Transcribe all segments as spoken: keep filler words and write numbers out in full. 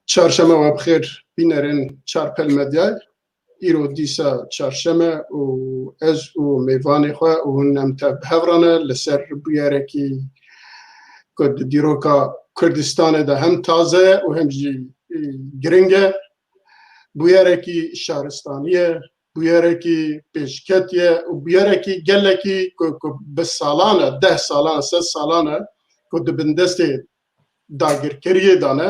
Çarşeme we bi xêr bînerên Çarpel Medyayê. Îro dîsa çarşeme û ez û mêvanê xwe û hûn em te bi hev re ne li ser bûyerekî ku di dîroka Kurdistanê de hem taze ye û hem jî, e, giring e. Bûyerekî şaristanî ye, bûyerekî pêşketî ye û bûyerekî gelekî ku, ku bi salan e, deh salan e, sed salan e ku di bindestê dagirkeriyê de ne,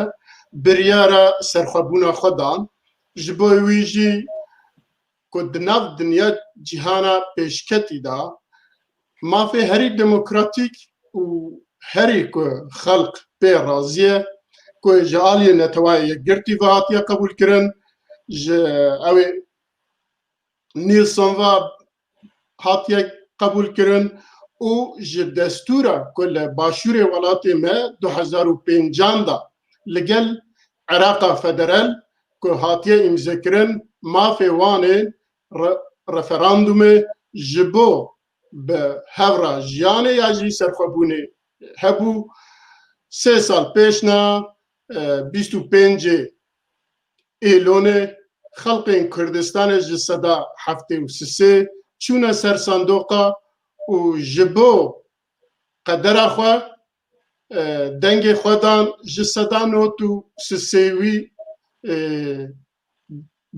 biryara serxwebûna xwe dan. Ji bo wî jî ku di nav dinya cîhana pêşketî de mafê herî demokratîk û herî ku xelk pê razî ye, ku ji aliyê Neteweyê Yekgirtî ve hatiye qebûlkirin, ji ew ê Nîlson ve hatiye qebûlkirin û ji destûra ku li başûrê welatê me du hezar û pêncan de li gel Iraqa Federal ku hatiye îmzekirin, mafê wan ê re-, referandumê ji bo bi hev re jiyanê ya jî serxwebûnê hebû. Sê sal pêş ne, e, bîst û pêncê Êlonê xelkên Kurdistanê ji seda heftê û sisê çûne ser sandoqa û ji bo qedera xwe, e, dengê xwe dan, ji seda nod û sisê wî, e,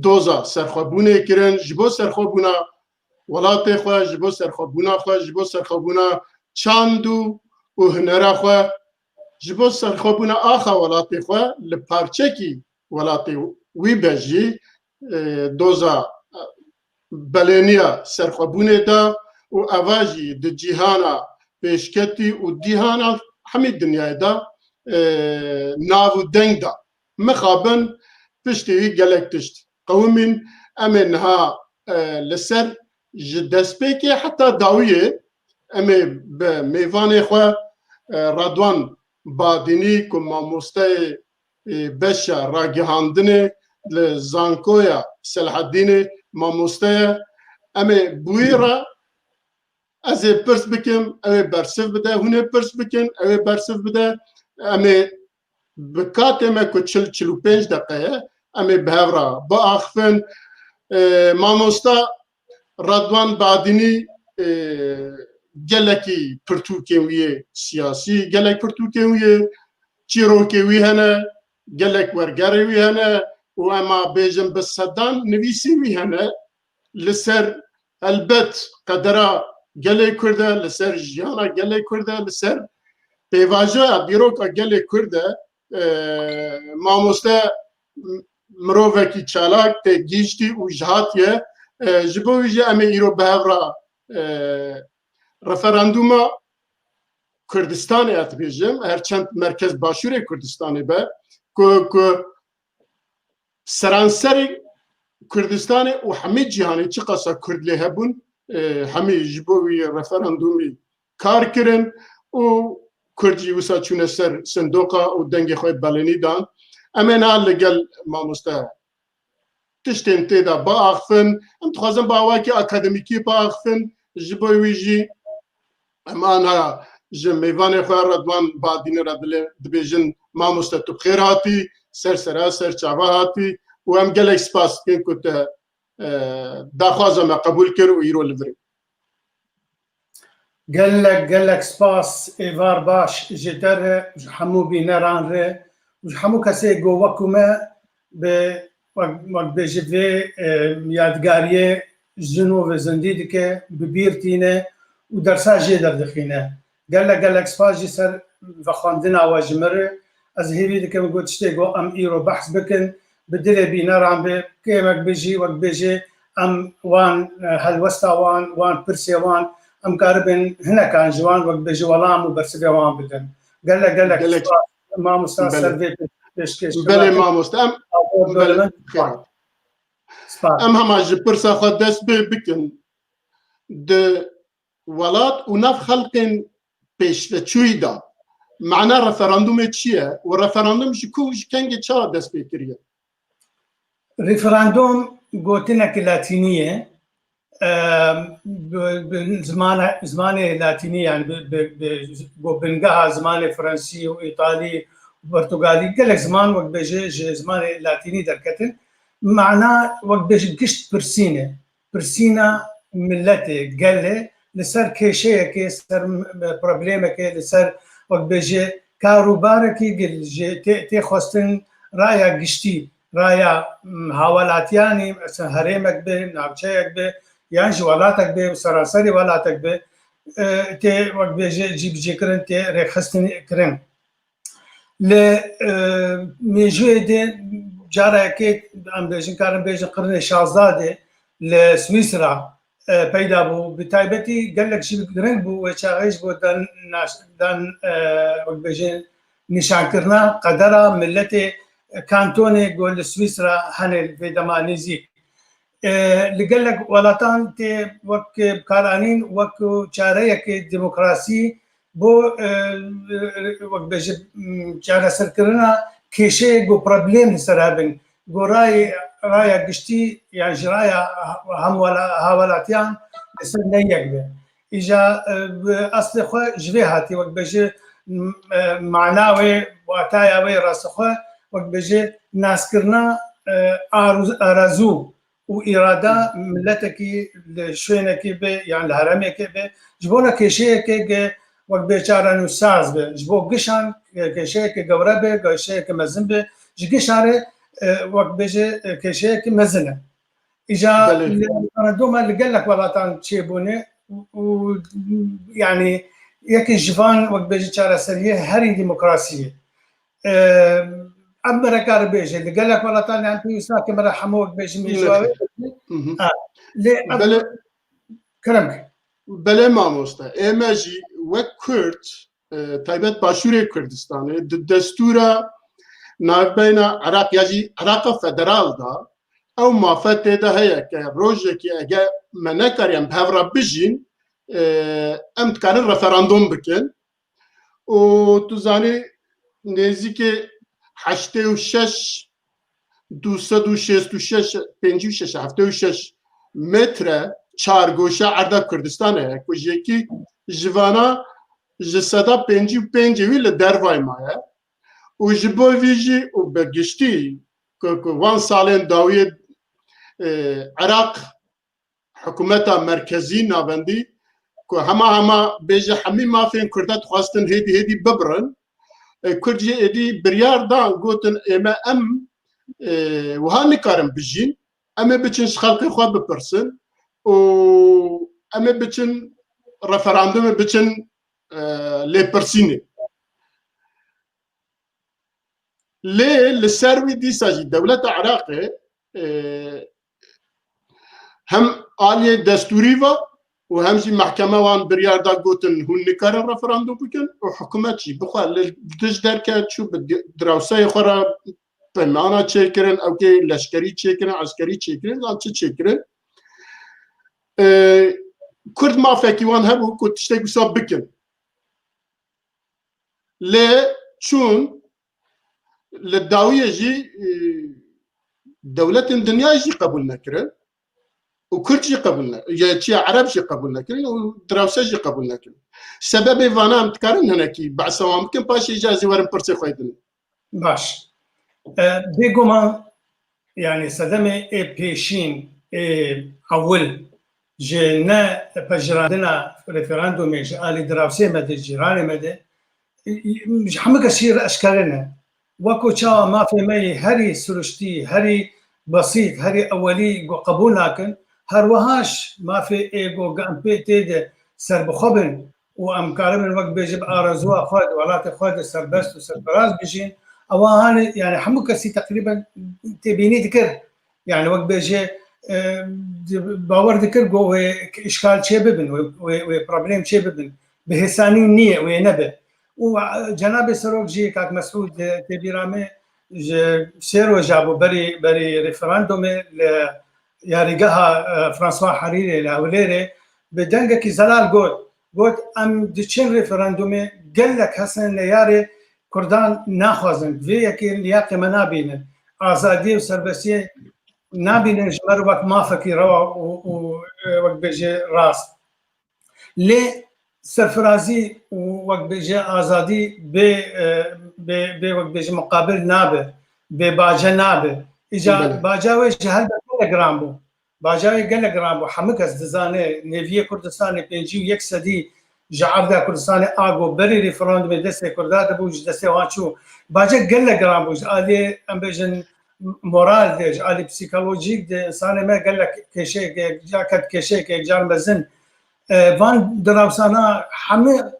doza serxwebûnê kirin, ji bo serxwebûna welatê xwe, ji bo serxwebûna xwe, ji bo serxwebûna çand û, û hunera xwe, ji bo serxwebûna axa welatê xwe li parçekî welatê wî be jî, e, doza, e, belêniya serxwebûnê da û eva jî di cîhana pêşketî û cîhana hemî dinyayê de, e, nav û deng da. Mixabin piştî wî gelek tişt qewimîn. Em ê niha, e, li ser ji destpêkê heta dawiyê em ê bi mêvanê xwe, e, Radwan Badînî ku mamosteyê, e, beşa ragihandinê li Zankoya Selahaddînê mamoste ye. Em ê bi wî re ez ê pirs bikim, ew ê bersiv bide, hûn ê pirs bikin, ew ê bersiv bide. Em ê bi katê me ku çil, çil û pênc deqe ye, em ê bi hev re biaxifin. E, mamosta Radwan Badînî, e, gelekî pirtûkên wî yê siyasî, gelek pirtûkên wî yê çîrokê wî hene, gelek wergerê wî hene û ema bêjin bi sedan nivîsê wî hene li ser helbet qedera gelê Kurd e, li ser jiyana gelê Kurd e, li ser pêvajoya dîroka gelê Kurd e. E, mamoste m-, mirovekî çalak, têgihiştî û jihatiye. E, ji bo wî jî em ê îro bi hev re, e, referanduma Kurdistanê, ez dibêjim, her çend merkez başûrê Kurdistanê be, ku, ku seranserê Kurdistanê û hemî cîhanê çiqasa Kurd lê hebûn, e, hemî ji bo wî referandumî kar kirin û Kurd jî wisa çûne ser sindoqa û dengê xwe belenî dan. Em ê niha li gel mamoste tiştên tê de biaxifin. Em dixwazin bi awakî akademîkî biaxifin. Ji bo wî jî em aniha ji mêvanê xwe Redwan Badînî re dilê-, dibêjin, mamoste tu bi xêr hatî, ser sera, ser çava hatî û em gelek spas dikin ku te, e, daxwaza me qebûl kir û îro li vir î. Gelek, gelek spas, êvar baş ji te re, ji hemû bîneran re û ji hemû kesê ku wekû me bi, wek, wek bêjî vê, e, yadgariyê ji nû ve zindî dike, bi bîr tîne û dersa jê derdixîne. Gelek, gelek spas jî ser vexwendina we ji min re. Ez hêvî dikim ku tiştê ku em îro behs bikin, bi dilê bîneran be, kêmek bijî, wek bêjê, em wan, e, helwesta wan, wan pirsê wan, em karibin hinekan ji wan, wek bêjî, welam û bersivê wan bidin. Gelek, gelek Gelek. spas, mamosta, Belê. ser vê pê-, pêşkêş. Belê mamoste, em, Spas. belê, xêr. Spas. Em hema ji pirsa xwe dest pê bikin. Di welat û nav xelkên pêşveçûyî de mana referandumê çi ye û referandum ji ku û ji kengê çawa dest pê kiriye? Referandum gotinek latînî ye. Em, bi, bi zimana-, zimanê latînî, yani bi, bi, bi, ku bingeha zimanê fransî û îtalî Portugalî, gelek ziman wek bêje ji zimanê latînî derketin. Mana wek bêje gişt pirsîne. Pirsîna miletê, gelê li ser kêşeyekê, ser problemekê, li ser wek bêje karûbarekî gil ji tê, tê xwestin raya giştî, raya, m, hawelatiyanî, mesela herêmek be, navçeyek be, yan jî welatek be, seraserî welatek be, e, tê wek bêje cîbicîkirin, tê rêxistin kirin. Li, e, mêjûyê de carekê, em bêjin, karin bêjin qirnê şazdeh de li Swîsra, e, peyda bû. Bi taybetî gelek jî giring bû wê çaxê ji bo dan nas-, dan, e, wek bêjin nîşankirina qedera miletê kantonê ku li Swîsra hene vê dema nêzîk. E, li gelek welatan tê wek bikaranîn wek çareyeke demokrasî bo, e, wek bêje, m, çareserkirina kêşeyê ku problem li ser hebin, ku rayê, raya giştî yan ji raya hemwela-, hawelatiyan li ser ne yek be. Îja, e, bi eslê xwe ji vê hatî, wek bêje, m, e, mana wê, wataya wê rastixwe, wek bêje naskirina, e, aruz-, arazû û îrada miletekî li şwênekê be yan li herêmekê be, ji bona kêşeyeke ge wek bê çarenûsaz be, ji bo gişan kêşeyeke gewre be, kêşeyeke mezin be, ji gişan re, e, wek bêje, e, kêşeyeke mezin e. Îja Belê. Li referandûma li gelek welatan çêbûne û, û, yanî yekê ji van wek bêje çareseriyê herî demokrasiyê. Em, em me re kar bêje, li gelek welatan, em pêwîst nake me re hemû wek bêjin mêjû wê. Mhm. Ha, lê em Belê. Kerem ke. Belê mamoste, ê me jî wek Kurd, e, taybet Başûrê Kurdistanê, di destûra navbeyna Iraq ya jî Iraqa federal da, ew mafe tê de heye ke rojekê ege me nekariyan bi hev re bijîn, e, em dikarin referandûm bikin. Û tu zanî nêzîkî heştê û şeş, du sed û şêst û şeş, pêncî û şeş, heftê û şeş metre çargoşa erda Kurdistanê ye, ku ji yekî ji vana ji seda pêncî û pêncê wî li dervayê maye. Û ji bo vî jî û bi giştî ku, ku van salên dawiyê, e, Iraq hikûmeta merkezî navendî ku hema hema bêje hemî mafên Kurda dixwestin hêdî hêdî bibirin. E, Kurd jî êdî biryar dan, gotin, ê me em, e, wiha nikarin bijîn, em ê biçin ji xelkê xwe bipirsin û em ê biçin referandumê biçin, e, lêpirsînê. Lê li ser wî dîsa jî dewleta Iraqê, e, hem aliyê destûrî ve û hem jî mehkeme wan biryar da, gotin hûn nikarin referandûm bikin û hikûmet jî bi xwe li dij derket, çû bi di-, dirawseyê xwe re peymana çêkirin, ewkê leşkerî çêkirin, eskerî çêkirin, yan çi çêkirin. E, Kurd mafekî wan hebû ku tiştek wisa bikin. Lê çûn li dawiyê jî, e, dewletên dinya jî qebûl nekirin û Kurd jî qebûl ne-, ya çiya Ereb jî qebûl nekirin û Dirawse jî qebûl nekirin. Sebebê vana em dikarin hinekî behsa wan bikin, paşê jî ez ê werim pirsê xwe yê din. Baş. E, bêguman, yanî sedemê ê pêşîn, ê ewil ji ne pejirandina referandumê ji alî Dirawsê me de, cîranê me de, ji hemû kesî re eşkere ne. Weko çawa mafê me yê herî siruştî, herî besît, herî ewelî ku qebûl nakin, her wiha ji mafê ê ku em pê tê de serbixwe bin û em karibin wek bêje bi arezuya xwe di welatê xwe de serbest û serfiraz bijîn, ewa hanê, yani hemû kesî teqrîben têbînî dikir. Yani wek bêje, e, bawer dikir ku wê îşgal çê bibin, wê, wê, wê problem çê bibin. Bi hêsanî nîye, wê nebe. Û, e, Cenabê Serok jî, Kak Mesûd, e, tê bîra me, ji sê roja bû berî, berî referandumê li yarîgeha, e, François Herîrê li Hewlêrê bi dengekî zelal got, got, em diçin referandumê, gelek hesên neyarê Kurdan naxwazin, vê yekê liyaqê me nabînin, azadiyê û serbestiyê nabînin ji me re wek mafekî rewa û, û, e, wek bêje rast. Lê serfirazî û wek bêje azadî bê, e, bê, bê wek bêjin muqabil nabe, bê bace nabe. Îca Belê. Baca wê ji helbet gelek giran bû. Baca wê gelek giran bû. Hemû kes dizane, nêviyê Kurdistanê pêncî û yek sedî ji erda Kurdistanê a ku berî referandumê destê Kurda dibû, ji destê wan çû. Baca gelek giran bû. Ji aliyê, em bêjin, moral de, ji alî psîkolojîk de, insanê me gelek kêşeyeke, yek car ket kêşeyeke, yek car mezin. E, van dirawsana hemû,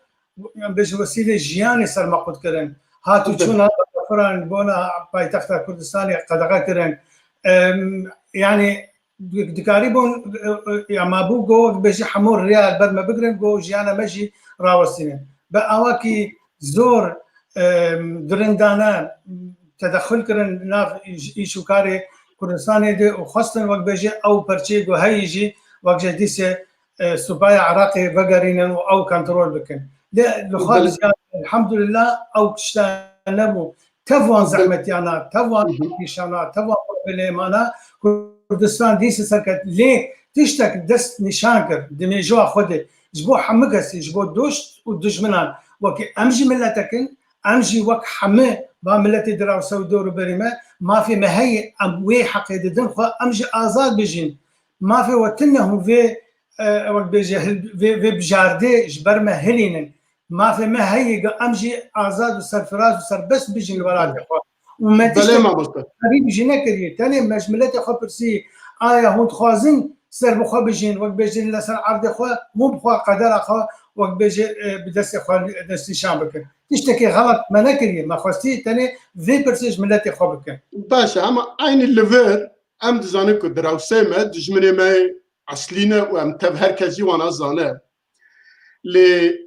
em bêjin, wesîlê jiyanê sermeqût kirin. Hat û Elbet. Çûn, hat firan bona paytexta Kurdistanê qedexe kirin. Em, yani, di-, dikarîbûn, e, e, ya mabû go, bêjî hemû riya li ber me bigirin, go jiyana me jî rawestînin. Bi awakî zor, em, dirindane tedexul kirin nav îş, îş û karê Kurdistanê de û xwestin wek bêjî ew perçeyê ku heyî jî wek ji dîsê, e, supaya Iraqê vegerînin û ew kontrol bikin. Lê li xwe Belê. Bi ziyade, elhamdulillah, ew tişta nebû. Tev wan Belê. Zehmetiyana, tev wan Hı hı. Kîşana, tev wan problemana Kurdistan dîsê serket. Lê tiştek dest nîşan kir di mêjoya xwe de ji bo hemû kesî, ji bo dost û dijminan, wekî em jî miletek in, em jî wek hemû ba miletê dirawsa û dor û berî me, mafê me heye, em wê heqê didin xwe, em jî azad bijîn. Mafê we tune hûn vê, e, wek bêje, hil-, vê, vê bijardê ji ber me hilînin. Mafê me heye ku em jî azad û serfiraz û serbest bijîn li welatê xwe. Û me Belê tiştek mamoste. Xerîb jî nekiriye. Tenê me ji miletê xwe pirsî, aya hûn dixwazin ser bi xwe bijîn, wek bêjin li ser erdê xwe, hûn bi xwe qedera xwe, wek bêje, e, bi destê xwe destnîşan bikin. Tiştekî xelet me nekiriye. Me xwestî tenê vê pirsê ji miletê xwe bikin. Baş e, ama eynî li vir em dizanin ku dirawsê me, dijminê me eslî ne û em tev her kes jî wana zane. Lê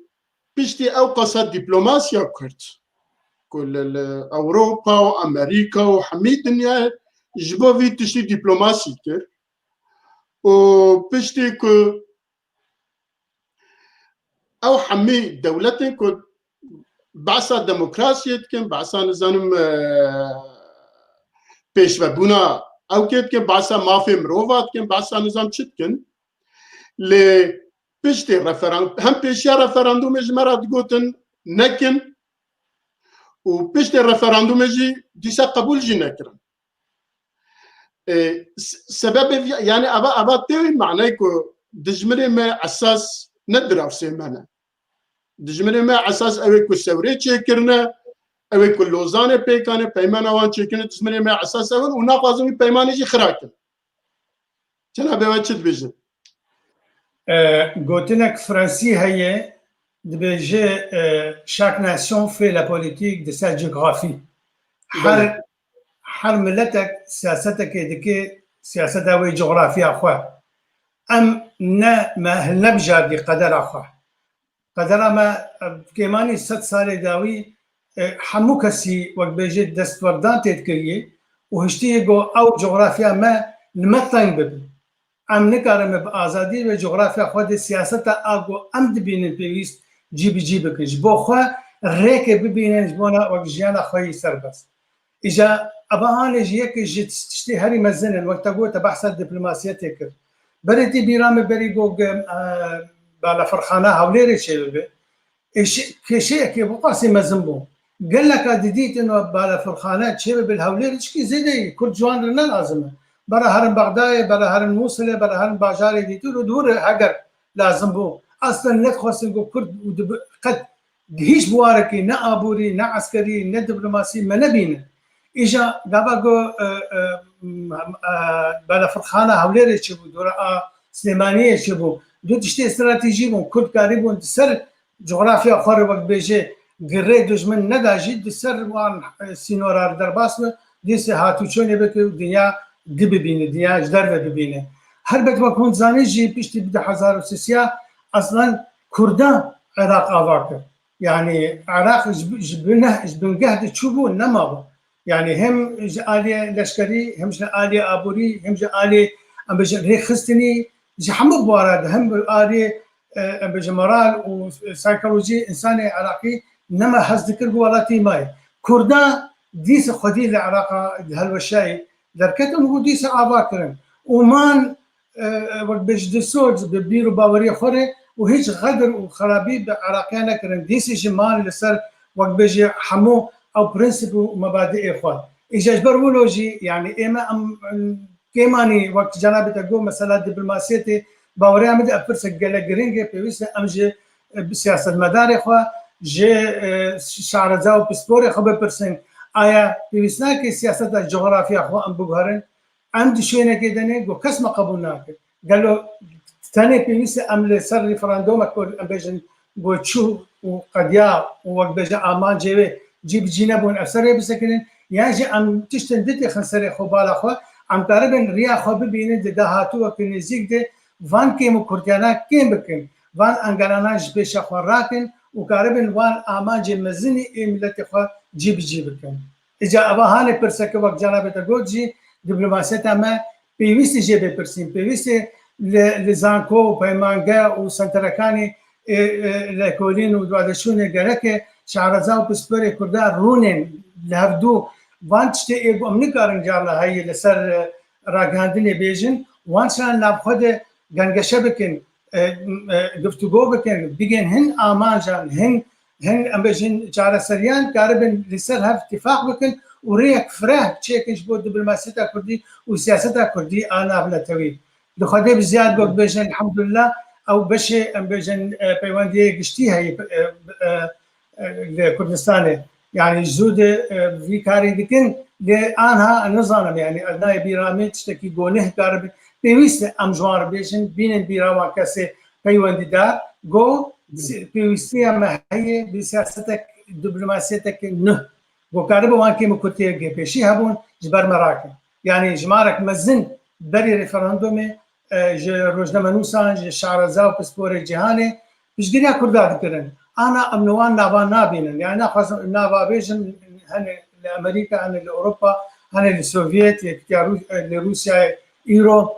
piştî ew qasa dîplomasiya Kurd ku li, li Ewropa û Amerîka û hemî dinya ji bo vî tiştî dîplomasî kir û piştî ku ew hemî dewletên ku behsa demokrasiyê dikin, behsa nizanim, e, pêşvebûna ew kê dikin, behsa mafê mirova dikin, behsa nizam çi dikin. Lê piştê referan-, hem pêşiya referandumê ji me re digotin nekin û piştê referandumê jî dîsa qebûl jî nekirin. E, se-, sebebê vî-, yani eva, eva tê wî manayê ku dijminê me esas ne dirawsê me ne. Dijminê me esas ew ê ku sewrê çêkirine, ew ê ku Lozanê pêk ane, peymana wan çêkirine, dijminê me esas ew in û naxwazin wî peymanê jî xira kin. Cenabê we çi dibêjin? E, gotinek Fransî heye, dibêje, e, chaque nation fait la politique de sa géographie. Her, Belê. Her miletek siyasetekê dike, siyaseta wê coxrafiya xwe. Em ne, me hilnebijardî qedera xwe. Qedera me, e, kêmanî sed salê dawî, e, hemû kesî, wek bêjê, destwerdan tê dikiriyê û hiştiyê ku ew coxrafiya me li me teng bibe. Em nikarin me bi azadî ve coxrafiya xwe de siyaseta a ku em dibînin pêwîst cî bi cî bikin. Ji bo xwe rêkê bibînin, ji bona wek jiyana xwe yî serbest. Îja eva hanê ji yek ji tiştê herî mezin in, wek te got, te behsa diplomasiyetê kir. Berê tê bîra me berî got, e, balafirxana Hewlêrê çêbibe. Ê, şi-, kêşeyekê bi qasî mezin bû. Geleka didîtin we balafirxane çêbibe li Hewlêrê, çikî zêde yî, Kurd ciwan re ne lazim e. Bera herin Bexdayê, bera herin Mûsilê, bera herin bajarê dîtir û dûr e, heger lazim bû. Aslen nedixwestin ku Kurd û dibi-, qet Di hîç biwarekî, ne aborî, ne eskerî, ne diplomasî me nebîne. Îja gava ku, e, e, m-, e, balafirxana Hewlêrê çêbû, dora a Silêmaniyê çêbû. Du tiştê stratejî bûn. Kurd karîbûn di ser cografya xwe re, wek bêje, girê dijmin neda jî, di ser wan, e, sînora re derbas be, dîsê hatûçûnê bike û dinya di bibîne, dinya ji derve bibîne. Helbet wek hûn dizanî jî piştî du hezar û sêsiya aslan Kurdan Iraq ava kir. Yani Iraq ji, ji bine-, ji bingeh de çûbû, nemabû. Yani hem ji aliyê leşkerî, hem ji aliyê aborî, hem ji aliyê, em bêjin, rêxistinî, ji hemû biwara de, hem aliyê, e, em bêjin, moral û psîkolojî însanê Iraqî nema hez dikir ku welatî mayê. Kurda dîsa xwedî li Iraqa di hilweşayî derketin û dîsa ava kirin. Û man e, e, wek bêjî di soz, bi bîr û baweriyê xwe re û hîç xedir û xerabî bi Iraqiyan nekirin. Dîsê jî man li ser, wek bêjî, hemû ew prensîp û mebadiê xwe. Îja ji ber wilo jî, yanî ême em, em kêmanî wek cenabê te got, mesela diplomasiyetê, bawerê em de ev pirsek gelek giring e, pêwîst e em ji, e, siyasetmedarê xwe, ji, e, şareca û pisporê xwe bipirsin. Aya pêwîst nake siyaseta coxrafiya xwe em biguherin? Em di şwênekê de ne, ku kes me qebûl nake. Gelo tenê pêwîst e em li ser referandumek ku em bêjin ku çû û qediya û wek bêje amancê wê cî bi cî nebûn, ev ser rê bisekinin, yan jî em tiştin ditêxin serê xwe bala xwe, em karibin riya xwe bibînin di dahatû weke nêzîk de van kêm û kurtiyana kêm bikin, van engelana ji pêşa xwe rakin û karibin van amancê mezinî ê miletê xwe cî bi cî bikin. Îca eva hanê pirseke wek cenabê te got jî, diplomasiyeta me pêwîst e jê bê pirsîn, pêwîst e li, li zanko û peymange û senterekanê, e, e, lekolîn û duwadeçûnê gereke şareca û pisporê Kurda rûnên li hevdû van tiştê ê ku em nikarin carna heyî li ser, e, ragihandinê bêjin, wan şan navxwe de gengeşe bikin, e, e, guftûgo bikin, bigên hin amancan, hin, hin, em bêjin, çareseriyan karibin li ser hev tifaq bikin û rêyek fireh çêkin ji bo diplomasiyeta kurdî û siyaseta kurdî a navnetewî. Di Xwedê bi ziyad got bêjin, elhamdulillah, ew beşê, em bêjin, e, peywendiyê giştî heye, e, e, e, li Kurdistanê. Yanî zû de, e, vî karî dikin, lê anha nizanim, yanî ez nayê bîra min tiştekî goneh karibe. Pêwîst e em ji wan re bêjin, bînin bîra wan kesê peywendîdar, go si-, pêwîstiya me heye bi siyasetek, diplomasiyeteke nuh. Go karibe wan kêm û kurtiyê pêşî hebûn, ji ber me rakin. Yanî jimarek mezin berî referandumê, e, ji rojnamenûsan, ji şareza û pisporê cîhanê piştgiriya Kurda dikirin. Ana em li wan nava nabînin. Yani naxwazim nava bêjim, hene li Amerîka, hene li Ewropa, hene li Sovyet, Yekîtiya Rû-, e, li Rûsyayê îro,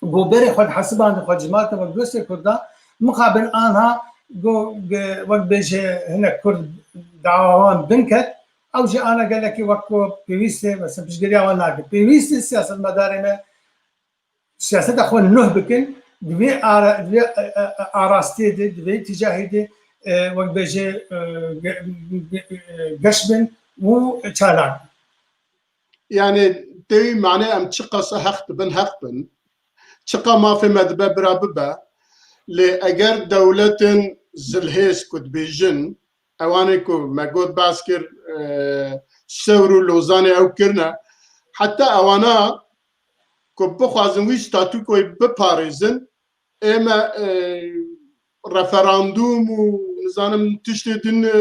ku berê xwe dihesibandin xwe cimatin wek dostê Kurdan, mixabin anha ku, ge-, wek bêje hinek Kurd dawa wan bin ket, ew jî ana gelekî wek ku pêwîst e, mesela piştgiriya wan nake. Pêwîst e siyasetmedarê me siyaseta xwe nuh bikin, di vê ara-, di vê, e, e, e, arastiyê de, di vê tîcahê de, e, wek bêje, e, ge-, ge-, e, geş bin û çalak bin. Yani tê wî mane em çiqas heq dibin, heq bin. Çiqa mafê me dibe bira bibe. Lê eger dewletên zilhêz ku dibêjin, ewanê ku me got behs kir, e, Sewr û Lozanê ew kirine, heta ewana ku bixwazin wî statûkoyê biparêzin, ê me, e, referandûm û nizanim tiştê din, e,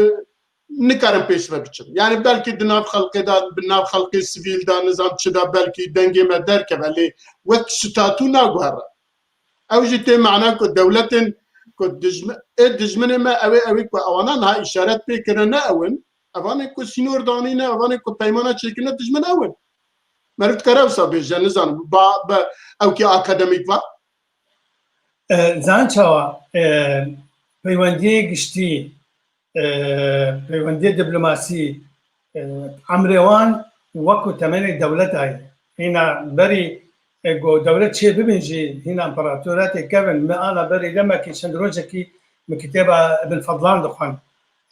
nikarin pêş ve biçin. Yani belkî di nav xelkê de, bi nav xelkê sivîl de, nizam çi de belkî dengê me derkeve, lê wek statû naguhere. Ew jî tê mana ku dewletên ku dijmi-, ê dijminê me ew ê, ew ê ku ewana niha îşaret pê kirine ne ew in, evanê ku sînor danîne, evanê ku peymana çêkirine dijmin ew in. Meriv dikare wisa bêje, nizanim, ba, be, ew ki akademîk va? E, zan çawa, e, peywendiyê giştî, e, peywendiyê diplomasî, e, emrê wan wekû temenê dewleta ye. Hîna berî, e, ku dewlet çê bibin jî, hîna împeratoriyetê kevin, me ana berî demekî çend rojekî min kitêba Ibn Fedlan dixwend.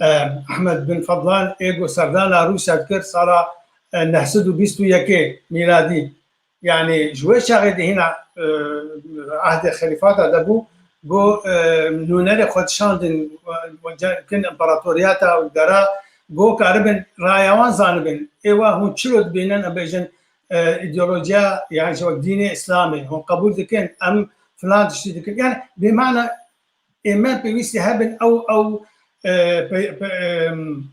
E, Ehmed bin Fedlan ê ku serdana Rûsya dikir sala, e, neh sed û bîst û yekê mîladî. Yani ji wê çaxê de hîna, e, ehdê xelîfata de bû, got, e, nûnerê xwe dişandin, we, we kin împaratoriyata û dera, got karibin raya wan zanibin. Ê we hûn çilo dibînin, em bêjin, e, îdeolojiya, yani ji wek dînê Îslamê, hûn qebûl dikin, em filan tiştî dikin. Yani bêmana ê me pêwîstî hebin ew, ew, e, pe-, pe-, em,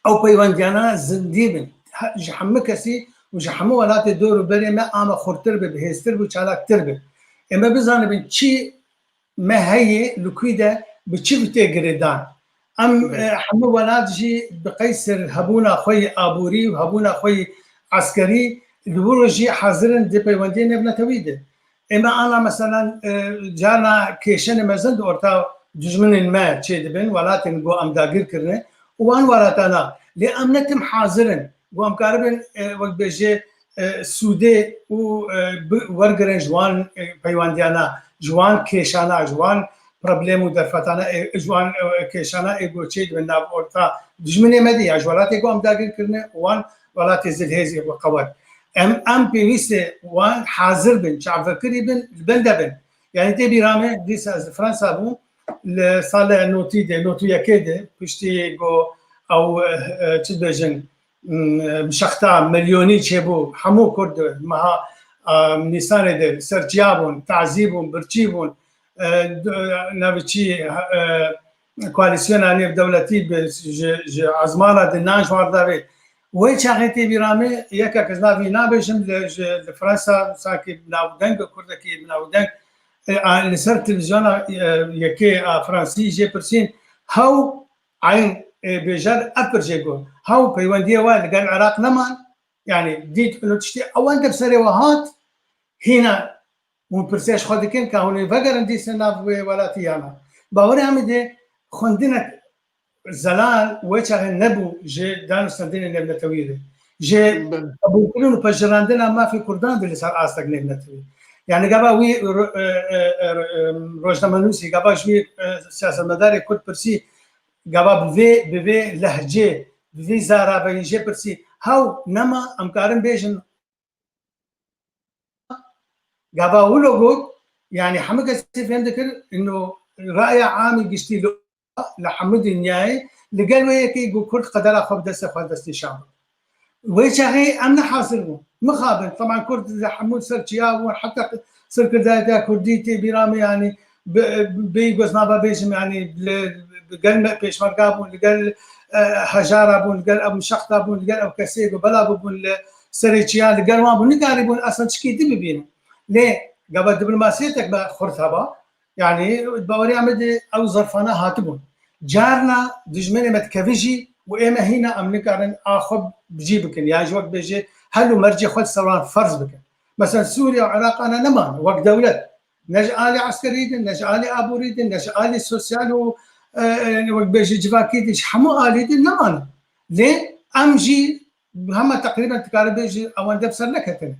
ew peywendiyana zindî bin. He-, ji hemû kesî û ji hemû welatê dor û berê me a me xurtir be, bihêztir be û çalaktir be. Ê me bizanibin çi me heye li kû de bi çi tê girêdan. Em, Evet. e, hemû welat jî bi qeysir hebûna xwe yê aborî û hebûna xwe yê eskerî li wir jî hazir in di peywendiyê nêvnetewî de. Ê me ana, meselan, e, carna kêşenê mezin di orta dijminên me çêdibin, welatên ku em dagîr kirine û wan welatana. Lê em ne tim hazir in ku em karibin, e, wek bêjê, e, sûdê û, e, bi-, wergirin ji wan, e, peywendiyana, ji wan kêşana, ji wan problem û derfetana ê, ji wan, e, kêşana ê ku çê dibin nav orta dijminê me de ya ji welatê ku em dagir kirine û wan welatê zilhêzê ku qewet. Em, em pêwîst e wan hazir bin, çavkirî bin, li bin de bin. Yani tê bîra me, dîsa ez li Fransa bûm, li sala notî de, notî yekê de, piştî ku ew, e, e, çi dibêjin, m-, mişexta milyonî çêbû, hemû Kurd meha, e, Nîsanê de ser çiya bûn, tazî bûn, birçî bûn, e, d-, navê çi, e, koalîsyona nêvdewletî bi, ji, ji ezmana di nan ji wan re davê. Wê çaxê tê bîra me, yekek ez navî nabêjim, li, ji, li Fransa, sanki bi navdeng, kurdekî bi navdeng, e, a, li ser televîzyona, e, yekê a Fransî jê pirsîn, hew eyn, e, bêjer ev pir jê got. Hew peywendiyê we li gel Iraq neman, yani dît û tiştê ewan de bi serê we hat, hîna hûn pirsê ji xwe dikin ka hûn ê vegerin dîsa nav wê welatî yana. Bawerê em ê dê xwendinek zelal wê çaxê nebû ji danûstandinê nêvnetewî re. Ji Belê. qebûlkirin û pejirandina mafê Kurdan de li ser astek nêvnetewî. Yani gava wî ro-, e, e, e, e, rojnamenûsî, gava ji wî, e, siyasetmedarê Kurd pirsî, gava bi vê, bi vê lehcê, bi vê zaraveyî jê pirsî, hew nema em karin bêjin Gava wilo got, yani hemû kesê fêm dikir, ino raya amî giştî li, li hemû dinyayê, li gel wê yekê got Kurd qedera xwe bi destê xwe destnîşan bike. Wê çaxê em ne hazir bûn. Mixabin, teban Kurd li hemû ser çiya bûn, heta serkirdayetiya Kurdî tê bîra me, yani bi, bi goznava bêjim, yani li, li gel me pêşmerga bûn, li gel, e, hejara bûn, li gel ev mişexta bûn, li gel ev kesê ku bela bûbûn li serê çiyan, li gel wan bûn, nikarîbûn esan çikî din bibînin. Lê gava diplomasiyeteke me xurt heba, yani baweriya me de ew zerfana hatibûn. Carna dijminê me dikeve jî û ê me hîna em nikarin a xwe bi cî bikin. Yani ji wek bêje hel û mercê xwe li ser wan ferz bikin. Mesela Sûriye û Iraq ana neman wek dewlet. Ne ji alî eskerî din, ne ji alî aborî din, ne ji alî sosyal û, e, e, wek bêje civakî din, ji hemû alî din nemane. Lê em jî hema teqrîben dikare bêje ewende bi ser neketine.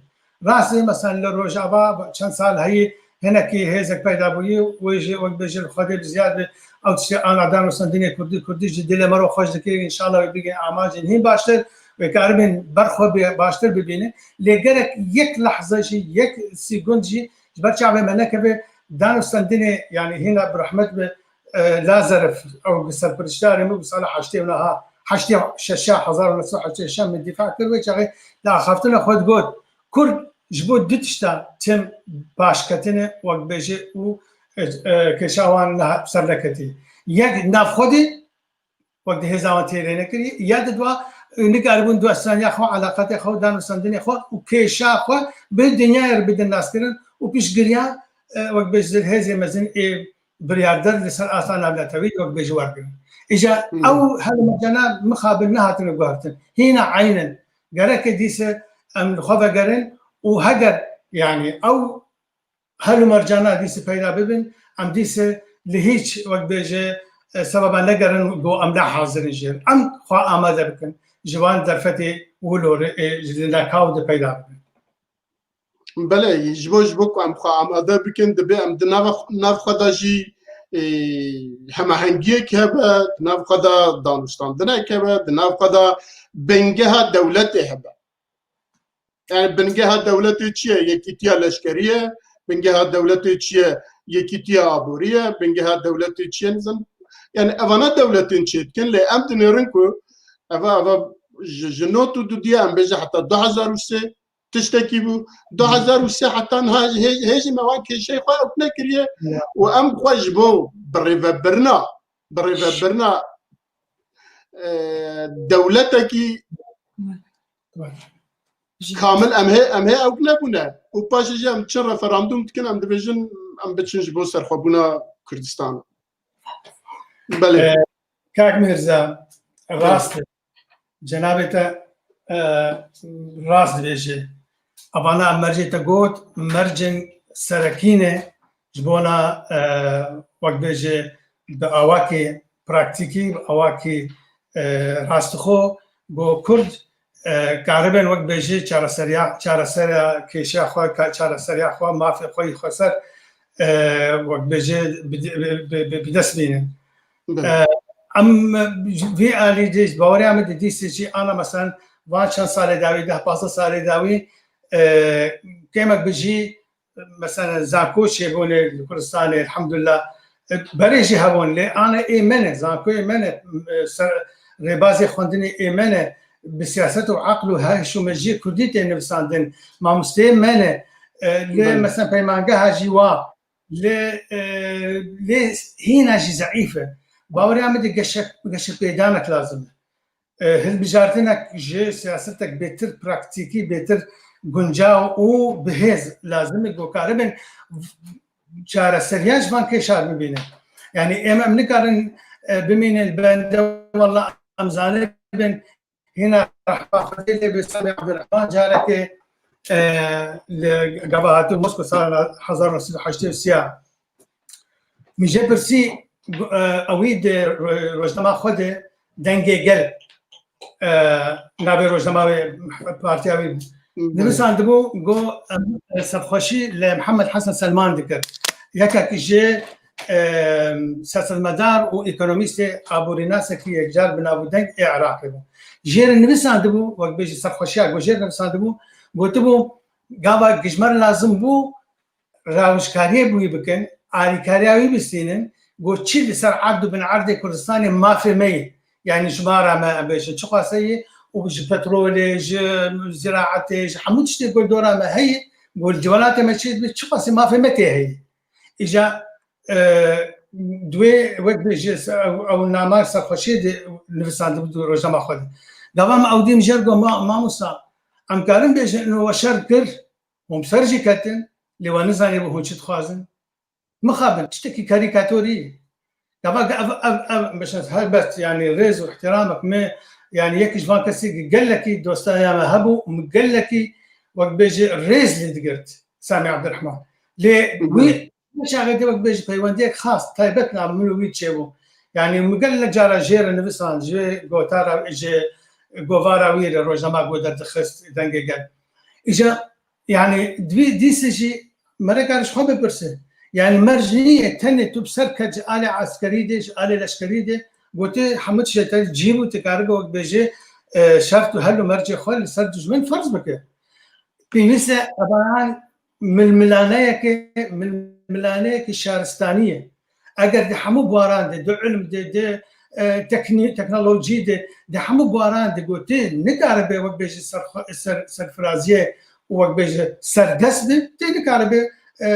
Rast e, mesela li Rojava çend sal heyî hinekî hêzek peyda bûyî, wê jî wek bêje li Xwedê bi ziyad be, ew tiştê ana danûstandinê Kurdî, Kurdî ji dilê me re xweş dike, înşallah wê bigihîn amacên hîn baştir, wê karibin ber xwe bi-, baştir bibînin. Lê gerek yek lehze jî, yek sîgund jî ji ber çavê me nekeve, danûstandinê, yani hîna bi rehmet be, e, Lazarov, ew serpirişdarê me bû sala heştê û neha, heştê şeşa, hezar û neh sed û heştê şeş min dîfa kir, wê çaxê di axaftina xwe digot, Kurd ji bo du tişta tim baş ketine, wek bêje û, e, e, kêşa wan niha ser neketî. Yek nav xwe de, wek di hêza wan têrê nekirî, ya di dua, e, nikaribûn dostaniya xwe, eleqatê xwe, danûstandinê xwe û kêşa xwe bi dinyayê re bidin naskirin û piştgiriya, e, wek bêje hêzê mezin ê biryarder li ser asta navnetewî wek bêje wergirin. Îja Hmm. ew hel û mercana mixabin nehatine guhertin. Hîna eyn in. Gereke dîse em li xwe vegerin û heger, yani ew hel û mercana dîse peyda bibin, em dîse li hîç, wek bêje, e, sebeba negerin ku em ne hazir in jê re. Em xwe amade bikin, ji van derfetê wilo re, ê, ji li nakaw de peyda bibin. Belê, ji bo, ji bo ku em xwe amade bikin, dibe em di nava, nav xwe de jî, e, hemahengiyek hebe, di nav xwe de danûstandinek hebe, di nav xwe de bingeha dewletê hebe. Yani bingeha dewletê çi ye? Yekîtiya leşkerî ye. Bingeha dewletê çi ye? Yekîtiya aborî ye. Bingeha dewletê çi ye? Nizam. Yani evana dewletên çê dikin, lê em dinêrin ku eva, eva ji, ji not û du diye em bêje heta du hezar û sê tiştekî bû. Du hezar û sê heta niha hê-, hê jî me wan kêşeyê xwe ewk nekiriye Ya. û em xwe ji bo birêvebirina, birêvebirina, e, dewletekî Ji- kamil em hê, em hê ewk nebûne. Û paşê jî em çi referandûm dikin, em dibêjin em biçin ji bo serxwebûna Kurdistan. Belê. E, Kak Mirza, rast e. Cenabê te, e, rast dibêje. Evana em mercê te got, mercên serekî ne ji bona, e, wek bêje bi awakê praktîkî, bi awakê, e, rastixo, ku Kurd, e, karibin wek bêje çareseriya, çareseriya kêşeya xwe, ka-, çareseriya xwe, mafê xwe yî xweser, e, wek bêje bi, bi, bi, bi, bi dest bînin. Belê. E, em vî alî de ji bawerê em de dîsê jî ana, mesela, van çend salê dawî, deh pazdeh salê dawî, e, kêmek bi jî, mesela, zanko çêbûne li Kurdistanê, elhamdulillah, e, berê jî hebûn, lê ana ê me ne, zankoyê me ne, e, ser, rêbazê xwendinê ê me ne, bi siyaset û eql û heş û mejiyê kurdî tê nivisandin, mamosteyê me ne, e, lê, belê, mesela, peymangeha jî wa, lê, e, lê hîna jî zeîf e. Bawerê me de geşe-, geşepêdanek lazim e. E, hilbijartinek ji siyasetek bêtir praktîkî, bêtir guncaw û bihêz lazim e ku karibin çareseriya ji van kêşan bibînin. Yani em, em nikarin, e, bimînin li bende, walla em zanibin, hîna rehma Xwedê lê bi Semî Abdurrahman carekê, e, li gava hatin Moskwa sala hezar neh sed û heştê û sê. Min jê pirsî, e, ewî di ro-, rojnama xwe de Dengê Gel, e, navê rojnama wê, partiya wî, hı hı, nivisandibû, got, em, serxweşî li Mihemed Hesen Selman dikir. Yekek ji, e, siyasetmedar û ekonomîstê aborînasekî yekcar bi nav û deng ê Iraqê bû. Jê re nivisandibû, wek bêjî serxweşiya ku jê re nivisandibû, gotibû, gava gi ji me re lazim bû, rawişkariyê bi wî bikin, alîkariya wî bistînin, ku çi li ser erd û bin erdê Kurdistanê mafê me ye. Yani ji mara me, em bêjin, çiqas heye û ji petrolê, ji ziraetê, ji hemû tiştê ku li dora me heye, ku li welatê me çi dibe, çiqasî mafê me tê heye. Îca, e, di wê wek bêjî se-, ew, ew nama serxweşiyê de nivisandibû di rojnama xwe de. Gava me ew dî min jê re got, ma-, mamosta, em karin bêjin, ino we şer kir, hûn bi ser jî ketin, lê we nizanîbû hûn çi dixwazin. Mixabin, tiştekî karîkatorî ye. Gava ev, ev, ev, mesela, helbet, yani, rêz û îhtiramek me, yani, yek ji van kesî ki gelekî dostaya me hebû û min gelekî, wek bêjî, rêz lê digirt Semî Abdurrahman. Lê, hı hı, wî çaxê de, wek bêjî, peywendiyek xas, taybet nav min û wî çêbû. Yani, min gelek cara jê re nivisan, ji gotara, ji govara wî re rojnama ku derdixist Dengê Gel. Îca, yani, divê dîse jî mere kar ji xwe bipirse. Yani, merc niye tenê tu bi ser ket ji alê eskerî de, ji alê leşkerî de, gotê hemû tiştê te cî bû, tu karibe wek bêjê, e, şert û hel û mercê xwe li ser dijmin ferz bike. Pêwîst e evayan milmilaneyeke, milmilaneyeke şaristanî ye. Eger di hemû buwaran de, di ilm de, di, e, teknî-, teknolojî de, di hemû buwaran de ku tê nikaribe wek bêje ser-, ser-, serfiraziyê û wek bêje serdest be, tê nikaribe, e,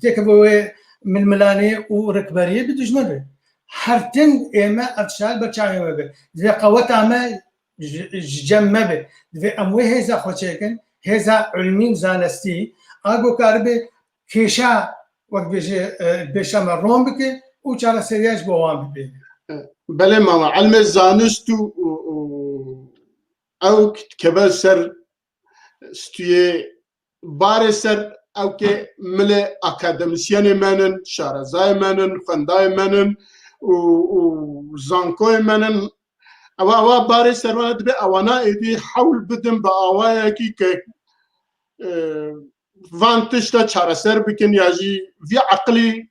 têkeve wê milmilanê û rikberiyê bi dijmin re. Her tim ê me ev tişta li ber çavê me be. Divê qeweta me ji, ji cem me be. Divê em wê hêza xwe çêkin, hêza ilmî û zanestî, a ku karibe kêşa, wek bêje, e, pêşa me ron bike û çareseriya ji bo wan bibêje. Belê mama, ilmê zanist û, û, û ew dikeve ser stûyê barê ser ew ke milê akademîsyenê me nin, şarezayê me nin, xwendayê me nin û, û zankoyê me nin. Ewa, ewa barê ser wana dibe, ewana êdî hewl bidin bi awayekî ke, e, van tişta çareser bikin ya jî vî eqilî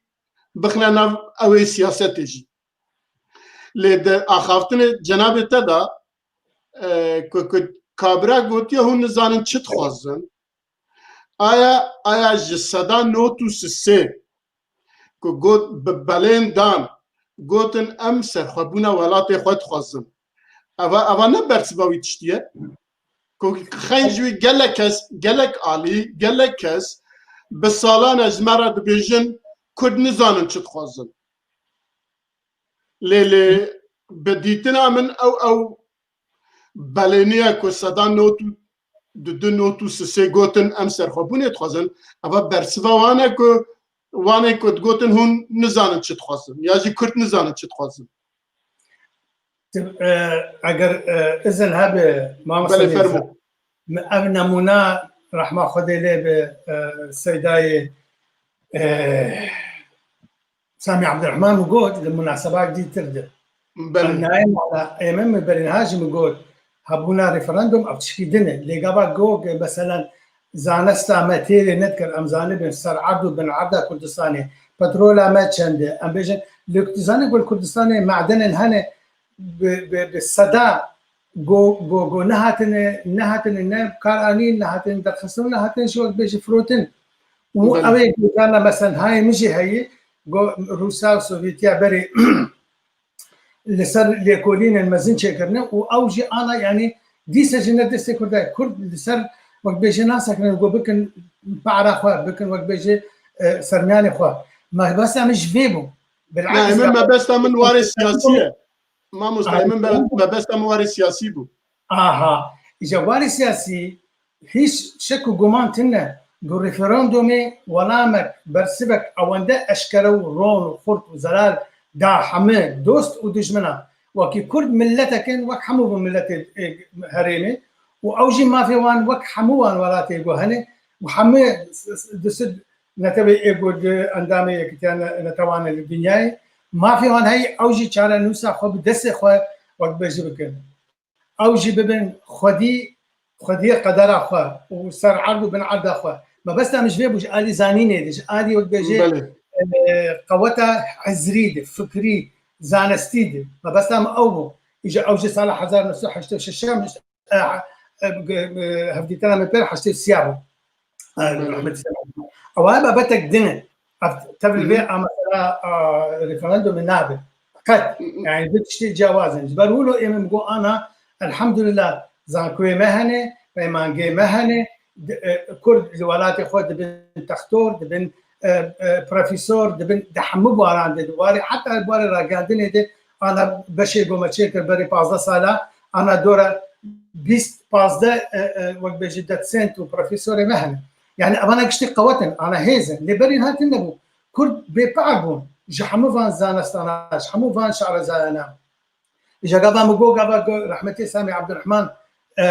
bixine nav ew ê siyasetê jî. Lê di axaftinê cenabê te de, e, ku, ku kabira gotiye hûn nizanin çi dixwazin. Aya, aya ji seda nod û sisê ku got bi belên dan, gotin em serxwebûna welatê xwe dixwazin. Eva, eva ne bersiva wî tiştî ye? Ku xeyn ji wî gelek kes, gelek alî, gelek kes bi salan e ji me re dibêjin Kurd nizanin çi dixwazin. Lê, lê bi dîtina min ew, ew belêniya ku seda nod û du, du nod û sisê gotin em serxwebûnê dixwazin, eva bersiva wan e ku wan ê ku digotin hûn nizanin çi dixwazin ya jî Kurd nizanin çi dixwazin. Ti, e, eger, e, izin hebe, mamosta Belê, Mirza, fermo. Min ev nemûna rehma Xwedê lê bi, e, Seydayê, e, Samî Abdurrahman min got, li munasebak dîtir de. Belê. Em nayê mala, ê min, min berî niha jî min got, hebûna referandum ev tişkî din e. Lê gava got, mesela, Zanesta me têrê nedikir, em zanibin ser erd û bin erda Kurdistanê, petrola me çend e, em bêjin, li Kurdistanê, gul Kurdistanê madenên hene bi, bi, bi seda go, go, go nehatine, nehatine ne kar anîn, nehatine derxistin, nehatine jî wek bêjî firotin. Û Belê. Ew ê gojarna, mesen hayê min jî heyî, go Rûsa û Sovyetiya berê li ser lêkolînên mezin çêkirine û ew jî ana, yanî dîse jî ne destê Kurda ye. Kurd li ser, wek bêjê, nasekinin ku bikin para xwe, bikin, wek bêjê, e, sermiyanê xwe. Mebesta min ji vê bû. Na, Bilakis ê min mebesta min warê siyasî ye. Mamoste, ê min be-, mebesta min warê siyasî bû. Aha. Îca warê siyasî, Hîç şek û guman tune, bi referandumê welamek, bersivek ewende eşkere û ron û xurt û zelal da hemû dost û dijmina. Wekî Kurd miletek in, wek hemû bû miletê, e, herêmê û ew jî mafê wan wek hemû wan welatê ku hene û hemû s-, s-, di sid netewê ê ku di endamê Yekîtiya Ne-, Netewan e li dinyayê, mafê wan heye ew jî çarenûsa xwe bi destê xwe wek bêjî bikin. Ew jî bibin xwedî, xwediyê qedera xwe û ser erd û bin erda xwe. Mebesta min ji vê bû, ji alî zanînê de, ji alî wek bêjê, Belê. e, qeweta hizrî de, fikrî, zanistî de. Mebesta min ew bû. Îja ew jî sala hezar neh sed heştê û şeş, e, e, e, hevdîtina min pêr heştê û sê bû. Belê. Rehmetî ser. Ew babetek din e. Ev tevlî vê, Hı hı. a mesela, a, referandumê nabe. Qet. Hı hı. Yani du tiştê ciyawaz in. Ji ber wilo ê min got ana, elhamdulillah, zankoyê me hene, peymangê me hene, di-, e, Kurd li welatê xwe dibin textor, dibin, e, e, profesor, dibin di hemû baran de, di warê, heta di warê ragihandinê de, ana beşê ku me çêkir berê pazdeh sala, ana dora bîst, pazdeh, e, e, wek bêjî, docent û profesorê me hene. Yani, evana giştî qewet in, ana hêz in. Lê berî niha tune bû. Kurd bêpar bûn ji hemû van zanistana, ji hemû van şarezayana. Îja gava min got, gava got, rehmetê Samî Abdurrahman, e,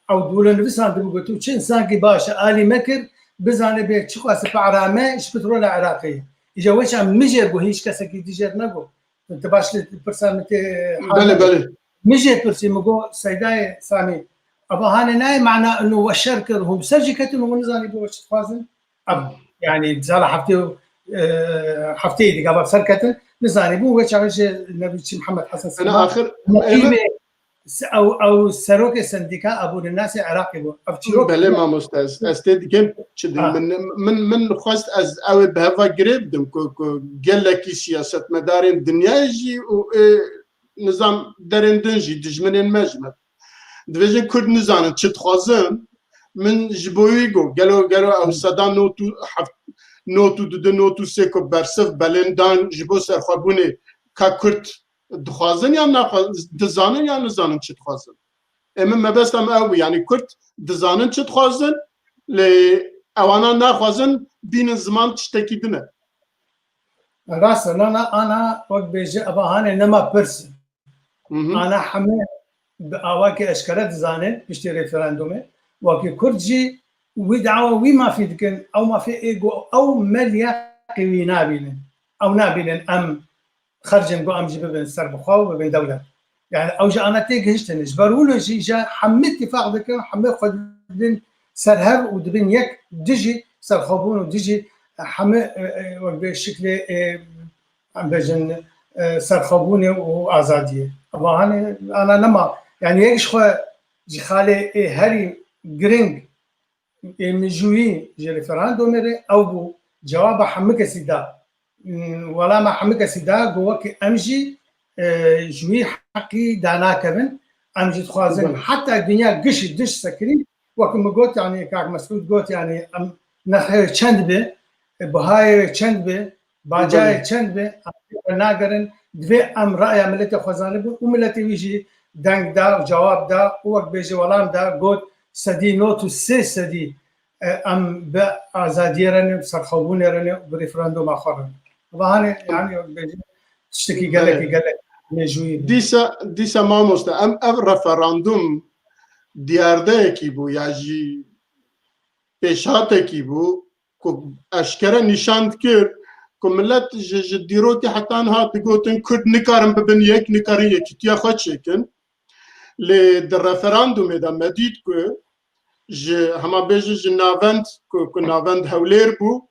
ew dûle nivîsan dibû, got, tu çi însankî baş e, alî me kir, bizane bê çiqas para me ji petrola Iraqê ye. Îja weşa min jê got, hîç kesekî dî jê negot. Tu baş li pirsa min tê Belê, halê. Belê. Min jê pirsî, min got, Seydayê Samî, eva hanê nayê mana ino we şer kir, hûn bi ser jî ketin û hûn nizanî bû we çi dixwazin? Ev, yani, sala heftê û, e, hefteyê dî gava bi ser ketin, nizanî bû, wê çaxê jî Nebîçî Mihemed Hesen Ena Sema, axir, muqîmê, ê min se-, ew, ew serokê sendîka abûnenasê Iraqê bû. Ev çîrok Belê mamoste, ez, ez tê dikim, çi din, Ha. min, min, min xwest ez ew ê bi heva girê bidim, ku, ku gelekî siyasetmedarên dinyayê jî û, ê, nizam derên din jî dijminên me ji me. Dibêjin Kurd nizanin çi dixwazin. Min ji bo wî got, gelo, gelo ew seda nod û heft, nod û du, nod û sê ku bersiv belên dan ji bo serxwebûnê, ka Kurd dixwazin yan naxwazin, dizanin yan nizanin çi dixwazin. Ê min mebesta min ew bû, yanî Kurd dizanin çi dixwazin, lê ewana naxwazin bînin ziman tiştekî din e. Rast e, nana, ana, wek bêje, eva hanê nema pirs. Hı hı. Ana heme bi awakê eşkere dizanin, piştî referandumê. Wekî Kurd jî wî dawa wî mafî dikin, ew mafê ê ku ew me liyaqê wî nabînin. Ew nabînin em xercên ku em jî bibin serbixwe û bibin dewlet. Yani ew jî ana tê gihiştin. Ji ber wilo jî îja hemî tîfaq dikin, hemî xwe dibin ser hev û dibin yek dijî serxwebûn û dijî hemî, e, e, wek bê şiklê, e, em bêjin, e, serxwebûnê û azadiyê. Eva hanê ana nema. Yani yek ji xwe ji xalê ê herî giring ê mijûyî ji referandumê re ew bû. Cewaba hemî kesî da. Welama hemî kesî da, got wekî em jî, e, ji wî heqî danakevin. Em jî dixwazin Belê. heta dinya gişî diş sekirî, wekî min got, yani, Kak Mesûd got, yani, em nexê çend be, e, bihayê çend be, bacayê Belê. çend be, em nagerin, divê em raya miletê xwe zanibin û miletê wî jî deng da û cewab da û wek bêjî welam da, got, sedî nod û sê sedî, e, em bi azadiyê re ne, bi serxwebûnê re ne, bi referanduma xwe re ne. Eva hanê, yani, wek bêjî, tiştekî Belê. gelekî gelek mêjûyî bû. Dîsa, dîsa mamoste, em ev referandum diyardeyekî bû ya jî pêşhatekî bû ku eşkere nîşan dikir ku milet ji, ji dîrokê heta niha digotin Kurd nikarin bibin yek, nikarin yekîtiya xwe çêkin. Lê di referandumê de me dît ku ji hema bêjin ji navend ku, ku navend Hewlêr bû,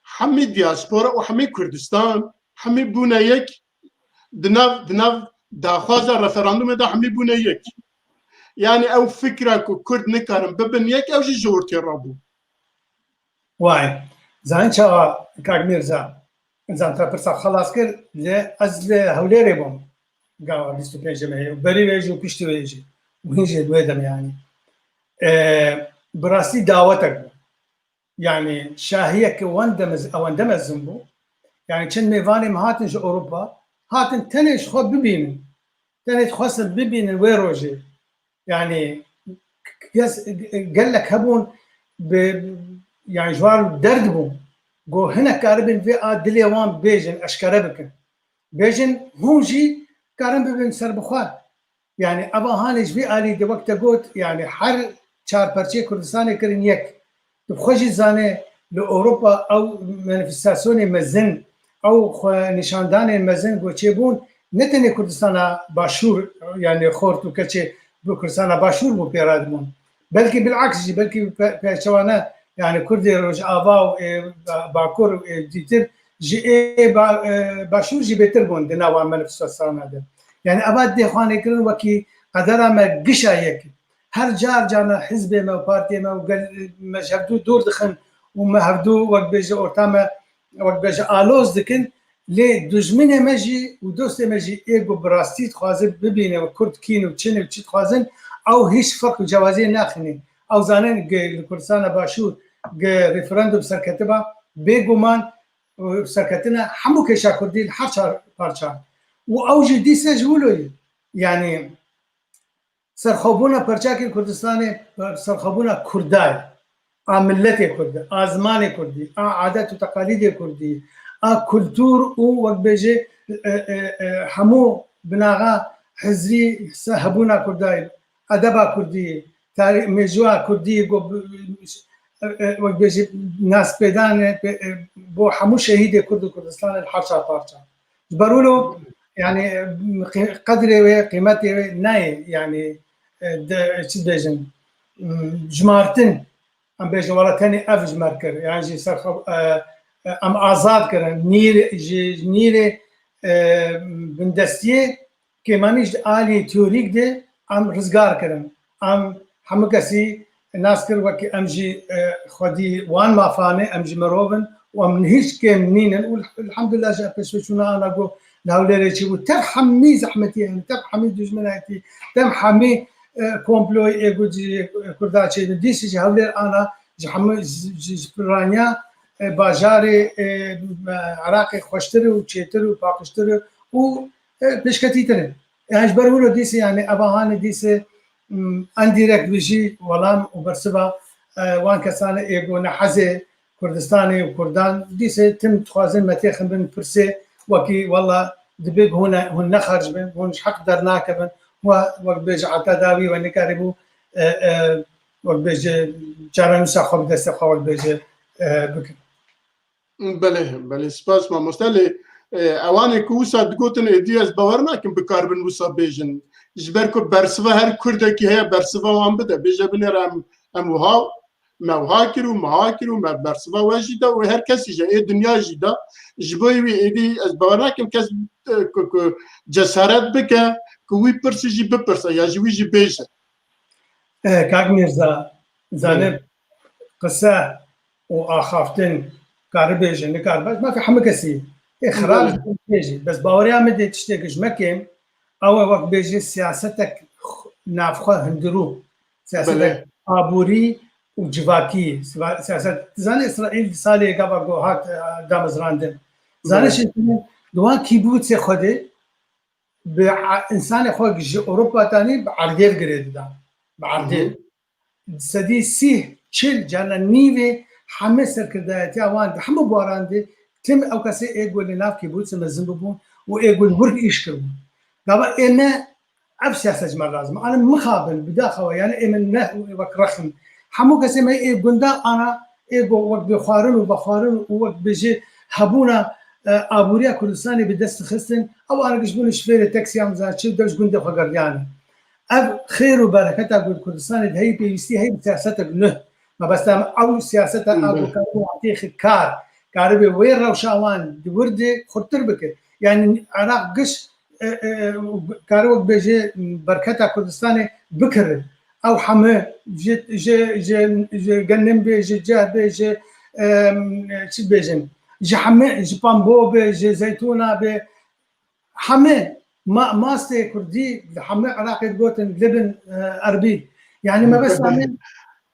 hemî diaspora û hemî Kurdistan, hemî bûne yek, di nav, di nav daxwaza referandumê de hemî bûne yek. Yani ew fikra ku Kurd nikarin bibin yek, ew jî ji ortê rabû. Way, zanî çawa kak Mirza, zan te pirsa xelas kir, lê ez li Hewlêrê bûm. Gava bîst û pêncê mehê, berî wê jî û piştî wê jî. Û hîn jî wê dem yani. E, bi rastî dawetek bû. Yani şahiyeke wende mez-, ewende mezin bû. Yani çend mêvanê me hatin ji Ewropa, hatin tenê ji xwe bibînin. Tenê dixwestin bibînin wê rojê. Yani kes, gelek hebûn bi, yani ji wan derd bûn. Go hinek karibin vê a dilê wan bêjin, eşkere bikin. Bêjin hûn jî karin bibin serbixwe. Yani eva hanê ji vê alî de wek te got, yani her çar perçeyê Kurdistanê kirin yek. Tu bi xwe jî zanê li Ewropa ew manifestasyonê mezin, ew xwe nîşandanên mezin ku çêbûn, ne tenê Kurdistana Başûr, yani xort û keçê bi Kurdistana Başûr bû pê re dibûn. Belkî bilaks jî, belkî pe-, peçewane, yani Kurdê Rojava û ê Ba-, Bakur û ê dîtir ji ê ba-, e, Başûr jî bêtir bûn di nava manifestasyona de. Yani eva dê xwe nêkirin wekî qedera me gişa yek. Her car carna hizbê me û partiyê me û gel me ji hevdû dûr dixin û me hevdû wek bêje orta me, wek bêje aloz dikin, lê dijminê me jî û dostê me jî ê ku bi rastî dixwaze bibîne û Kurd kîn û çin û çi dixwazin, ew hîç ferq û cewaziyê naxîne. Ew zanin ge li Kurdistana Başûr ge referandum serketiba, bêguman, e, serketine hemû kêşa Kurdî li her çar parçan. Û ew jî dîse ji wilo ye. Yani, serxwebûna perçakên Kurdistanê, serxwebûna Kurda ye, a miletê Kurdî, a zimanê Kurdî, a adet û teqalîdê Kurdî, a kultûr û wek bêjê, e, e, e, hemû binaxa hizrî se hebûna Kurda ye, edeba Kurdî, tarî-, mêjûa Kurdî, go-, e, e, wek bêjê naspêdan e, e, bo hemû şehîdê Kurd û Kurdistanê li her çar parça. Ji ber wilo, yani, qî-, qedrê wê, qîmetê wê nayê, yani, e, de, çi dibêjin, m, cimartin, em bêjin, wela tenê ev ji me kir, yani, jî ser xwe, e, e, em azad kirin, nîr, ji, ji nîrê, e, bindestiyê kêmanî ji alî teorîk de em rizgar kirin. Em hemû kesî nas kir wekî em jî, e, xwedî wan mafan e, em jî mirov in û em hîç kêm nînin û elhamdulillah ji pêşveçûna ana ku li Hewlêrê çêbû. Tev hemî zehmetî hene, tev hemî dijminayetî, tev hemî, e, komployê ê ku ji Kurda çêdin. Dîsî ji Hewlêr ana ji hemû ji, ji, ji piraniya, e, bajarê, e, Iraqê xweştir û çêtir û paqijtir û, e, pêşketîtir e. Yani ji ber wilo dîsê, yani eva hanê dîsê, m, endirekt bijî welam û bersiva, e, wan kesan ê ku ne hezê Kurdistanê û Kurdan, dîsê tim dixwazin me têxin bin pirsê wekî wela dibe hûn, hûn ne xerc bin, hûn ji heq dernakevin, we wek bêje heta dawî we nikarîbû, e, e, wek bêje çarenûsa xwe bi destê xwe wek bêje, e, bikin. Belê, belê, spas mamoste. Lê, e, ewanê ku wisa digotin êdî ez bawer nakim bikaribin wisa bêjin. Ji ber ku bersiva her Kurdekî heye bersiva wan bide. Bêje binêre em, em wiha, me wiha kir û me ha kir û me bersiva we jî da û her kesî jî ê dinya jî da. Ji bo wî êdî ez bawer nakim kes, e, ku, ku cesaret bike ku wî pirsî jî bipirse ya ji wî jî bêje. E, Kak Mirza, zanim, qise û axaftin karibêje, nikaribêje, mafê hemû kesî ye. Ê xirab bêje. Bes baweriya min dê tiştê ku ji me kêm, ew e wek bêje siyasetek navxwe hundirû, siyasetek aborî û civakî, siyaset. Dizanî Îsraîl di salê gava ku hat, e, damezrandin. Zanî şî di wan kîbûtsê xwe de, bi a-, însanê xwe ji Ewropa tanî bi erdêv girê didan. Bi erdêv. Sedî sîh, çil, carna nîvê hemê serkirdayetiya wan di hemû baran de tim ew kesê ê ku li nav kîbûtsê mezin bibûn û ê ku li wir îş kiribûn. Gava ê me ev siyaset ji me lazim. Ana mixabin, bidaxewe, yani ê min ne wek rexn. Hemû kesê me ê gunda ana ê ku wek bê xwarin û vexwarin û wek bêje hebûna, e, aboriya Kurdistanê bi dest dixistin, ew ana giş bûn ji fêrê teksiyan zan çi dev ji gundê xwe geriyane. Ev xêr û bereketa ku li Kurdistanê di heyî pêwîstî heyî bi siyasetek nuh. Mebesta me ew siyaseta a ku karibe wan têxi kar, karibe wê rewşa wan di wir de xurtir bike. Yani Iraq giş, e, e, kare wek bêje berketa Kurdistanê bikirin. Ew heme ji, ji, ji, ji gel nim bê, ji ceh bê, ji, e, çi dibêjin, ji heme, ji pambo bê, ji zeytûna bê, heme ma-, mastê kurdî li heme Iraqê digotin Libin, e, Erbîl. Yani mebesta min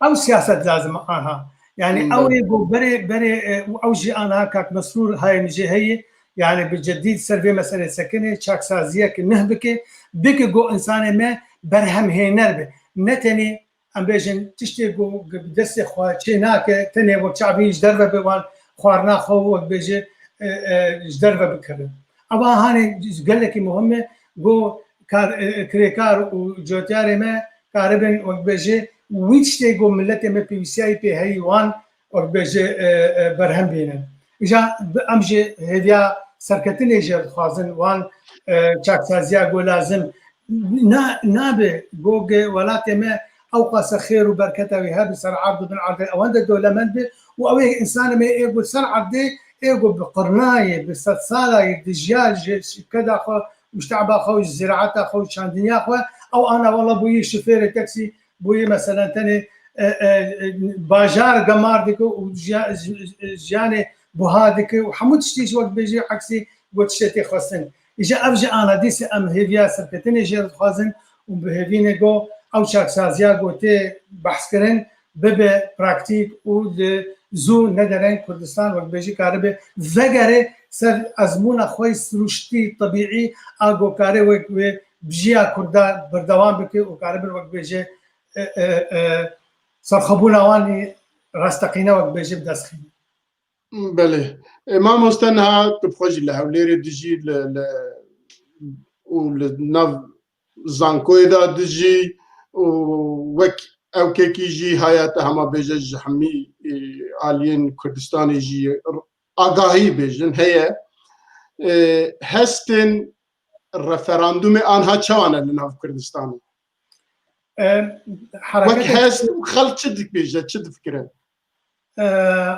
ew siyaset lazim anha. Yani ew ê ku berê, berê, e, û ew jî anha kak Mesrûr hayê min jê heye. Yani bi cedî ser vê meselê sekine, çaksaziyek neh bike, bike ku insanê me berhemhêner be. Ne tenê em bêjin tiştê ku bi destê xwe çê nake, tenê wek çavî ji derve bi wan xwarina xwe wek bêje, e, e, ji derve bikirin. Ewa hanê gelekî muhim e, ku kar, e, kirêkar û cotyarê me karibin wek bêje wî tiştê ku miletê me pêwîstiyayî pê heyî wan wek bêje, e, e, berhem bînin. Îja em jî hêviya serketinê jê dixwazin wan, e, çaksaziya ku lazim Na-, nabe, goge welatê me ewqasa xêr û berketa wî hebe ser erd û bin erdê ewende dewlemend be û ew ê insanê me ê ku ser erdê ê ku bi qirnayê, bi sedsalayê dijiya ji şirketa xwe û ji te'ba xwe û ji ziraeta xwe û çandiniya xwe, ew ana wela bûyî şofêrê teksî, bûyî meselen tenê, e, e, e, bajar gemar dike û jiya-, ji-, ji-, jiyanê buha dike û hemû tiştî ji wek bêjî eksî got tiştê tê xwestin. Îja ev jî ana dîsê em hêviya serketinê jê re dixwazin û bi hêvînê ku ew çaksaziya ku tê behskirin bibe praktîk û di zû ne dereng Kurdistan wek bêjî karibe vegere ser ezmûna xwe yî siruştî tebîî a ku kare wek wê bijiya Kurda berdewam bike û karibin wek bêje, e, e, e, serxwebûna wan yî rasteqîne wek bêje bi dest xîne. Belê. E, mamoste, niha tu bi xwe jî li Hewlêrê dijî, li, li, û li nav zankoyê de dijî û wek ewkekî jî haya te hema bêje ji hemî, e, aliyên Kurdistanê jî agahî bêjin heye. E, hestên referandumê anha çawa ne li nav Kurdistanê? E, Wek hereketek hest û xelk çi dibêje, çi difikire? E,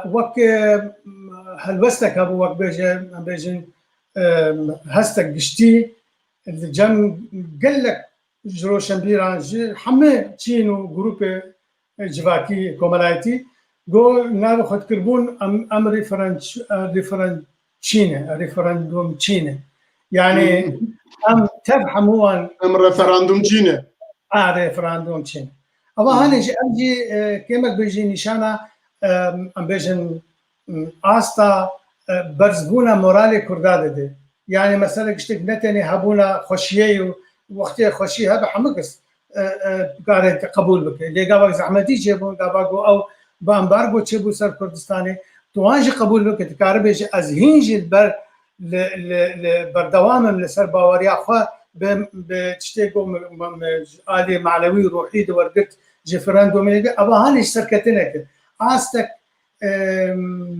wek, e, helwestek hebû, wek bêje, em bêjin, e, hestek giştî, li cem gelek ji roşenbîran, ji hemî çîn û grûpê, e, civakî, komelayetî, got, navê xwe dikiribûn, em, em referen-, e, referençî ne, referandumçî ne. Yani, em tev hemû wan Em referandumcî ne. A, referandum çin. Ama Hmm. hanê jî, em jî, e, kêmek bêjî nîşana, e, em bêjin, m, asta, e, berzbûna moralê Kurda dide. Yani, mesela, giştek ne tenê hebûna xweşiyê û wextê xweşî hebe hemû kes, e, e, kare qebûl bike. Lê gava zehmetî çêbûn, gava ku ew bi ambargo çêbû ser Kurdistanê, tu wan jî qebûl bike, tu kare bêjî, ez hîn jî li ber li, li, li berdewam im li ser baweriya xwe bi, bi tiştê ku mi, mi, mi ji alî manewî û ruhî di wergirt ji referandumê de, eva hanê ji serketinek in. Astek, e,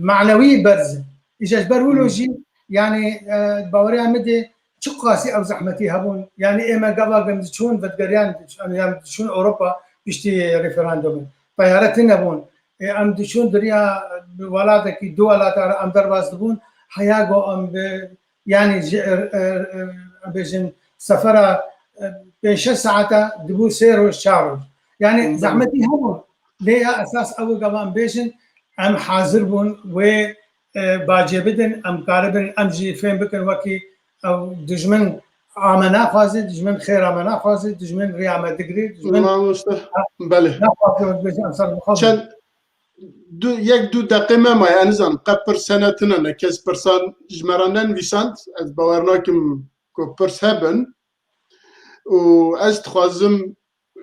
manewî berz in. Îja ji ber wilo Hmm. jî, yani, e, baweriya min de çiqasî ew zehmetî hebûn. Yani ê me gava em diçûn vedigeriyan, em, yani diçûn Ewropa piştî referandumê. Teyare tune bûn. Ê, em diçûn diriya bi welatekî, du welata re em derbas dibûn. Heya ku em bi, yani ji, e, e, e, em bêjin sefera, e, pênc şeş saeta dibû sê roj, çar roj. Yani Hı hı. zehmetî hebûn. Lê ya esas ew e gava em bêjin, em hazir bûn wê, e, bacê bidin, em karibin, em jî fêm bikin wekî ew dijmin a me naxwaze, dijmin xêra me naxwaze, dijmin riya me digre, dijmin Mamoste, belê. naxwaze wek bêje em ser bi xwe Çend, du, yek du deqê me maye, ez nizanim, qe pirs hene tune ne, kes pirsan ji me re nenivîsand, ez bawer nakim ku pirs hebin. Û ez dixwazim, e,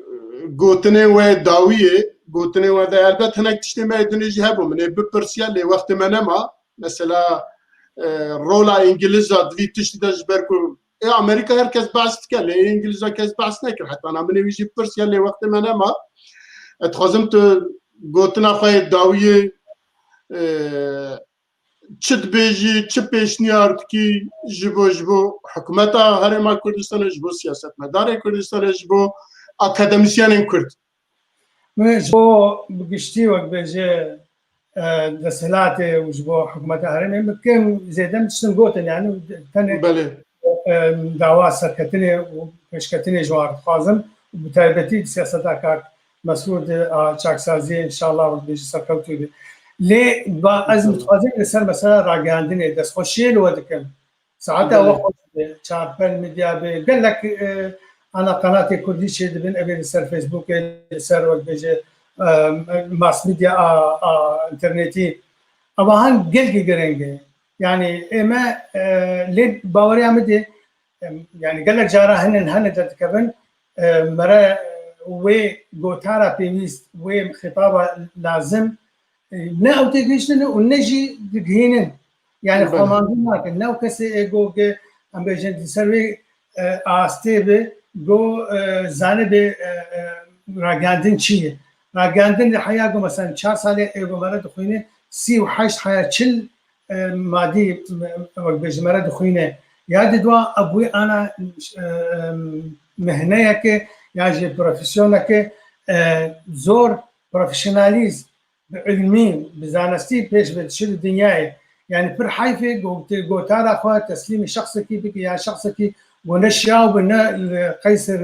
gotinên we dawiyê, gotinên we de helbet hinek tiştê me yê dinê jî hebû. Min ê bipirsiya, lê wextê me nema. Mesela, e, rola Îngiliza di vî tiştî de ji ber ku ê Amerîka her kes behs dike, lê ê Îngiliza kes behs nekir. Heta na min ê wî jî bipirsiya, lê wextê me nema. Ez dixwazim tu gotina xwe yê dawiyê, e, çi dibêjî, çi pêşniyar dikî ji bo, ji bo hikûmeta Herêma Kurdistanê, ji bo siyasetmedarê Kurdistanê, ji bo akademîsyenên Kurd. Min ji bo bi giştî wek bêje, e, desthilatê û ji bo hikûmeta herêmê min kim zêde min tiştin gotin, yani tenê, belê, e, dawa serketinê û pêşketinê ji wan dixwazim û bi taybetî di siyaseta kak Mesûd a çaksaziyê, înşallah wek bêje serkewtû be. Lê ba ez, înşallah, dixwazim li ser mesela ragihandinê destxweşiyê li we dikim. Saeta we xweş be, çarpel medya be, gelek, e, ana qenatê kurdî çêdibin, ev ê li ser Facebookê, li ser wek bêje, e, mass media a, a internetî. Evahan gelkî girîng e. Yani ême, e, lê baweriya min de, e, yani gelek cara hinin hene derdikevin, e, mere wê gotara pêwîst, wê xitaba lazim, e, ne ew têgihiştin û ne jî digihînin. Yani, belê, xwemandin nakin. Ne ew kesê ê go ke, em bêjin, di ser wê, e, astê be, go, e, zanibe, e, e, ragihandin çi ye. Ragihandin li heya go, mesela, çar salê ê go mere dixwîne, sî û heşt heya çil, e, madî, e, wek bêjin, mere dixwîne. Ya di dua ev wê ana, e, e, mihneyeke ya jî profesyoneke, e, zor profesyonalîz, bi ilmî, bi zanistî pêş ve diçe li dinyayê. Yani pir heyf e go-, tê gotara xwe teslîmî şexsekî bike ya şexsekî go ne şiyaw be, ne li qeyser,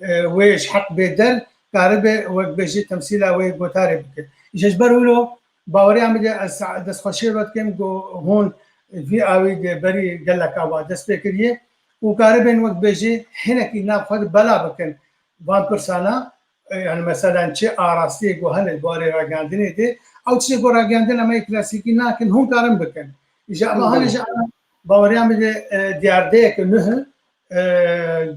e, wê ji heq bê der, karibe wek bêjî temsîla wê gotarê bike. Îşte ji ber wilo baweriya min de ez destxweşiyê ve dikim go hûn vî awî de berî gelek ava dest pê kiriye û karibin wek bêjî hinekî nav xwe de bela bikin van pirsana, e, yani meselen çi arastiyê ku hene di barê ragihandinê de, ew tiştê ku ragihandina me yê klasîkî nakin, hûn karin bikin. Îja ama hene ji ana baweriya min de, e, diyardeyeke nuh, e,